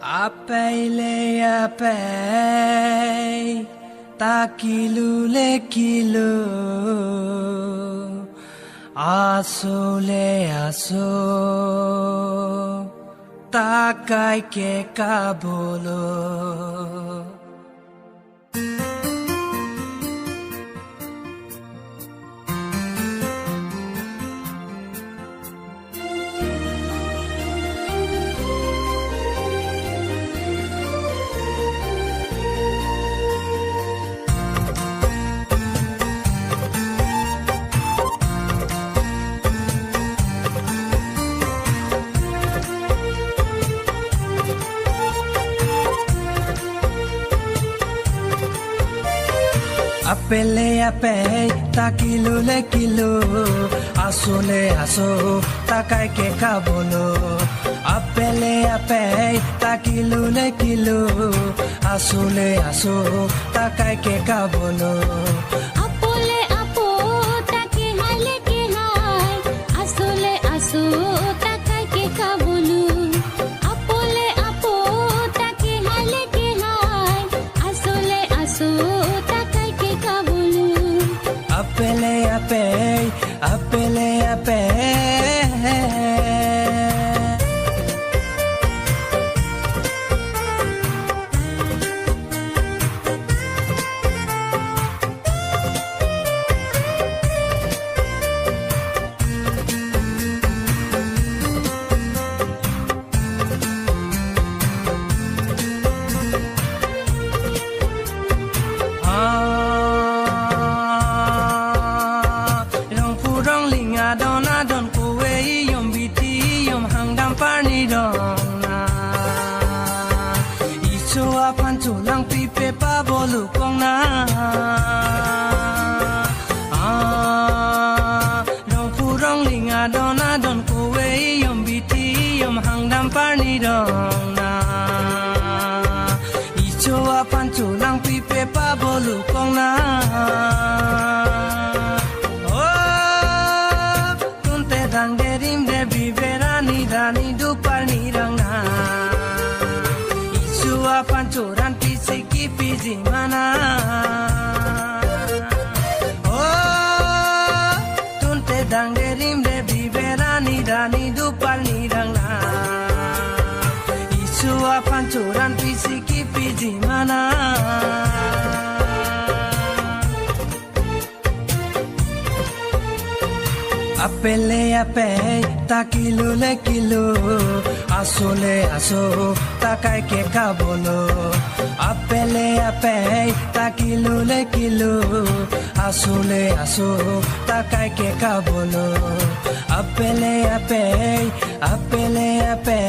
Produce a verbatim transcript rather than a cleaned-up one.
Apei le apei, ta kilu le kilu, aso le aso, ta kaike kabolo. Apei le apei, ta kilu le kilu, aso le aso, ta kaike kabolo. Apei le apei, ta kilu le kilu, aso le aso, ta kaike kabolo. Apo le apo, ta kehai le kehai, aso le aso, ta kaike kabolo. Apo le apo, ta kehai le kehai, aso le aso, ta kaike kabolo. Apei le apei, apei le apei. Ah, Rongphu Rongling adon adon kove iyom biti iyom hangdam parni dong na. Iso aphan cholangpipe pabolu kong na. Ah, Rongphu Rongling adon adon kove iyom biti iyom hangdam parni dong na. Iso aphan cholangpipe pabolu kong na. Oh, tunte dangde rimde bibe rani dani dupar nirang na. Iso aphan choran pisi kipiji mana. Oh, tunte dangde rimde bibe rani dani dupar nirang na. Iso aphan choran pisi kipiji mana. Apei le apei, ta kilu le kilu, aso le aso, ta kaike kabolo. Apei le apei, ta kilu le kilu, aso le aso, ta kaike kabolo. Apei le apei, apei le apei.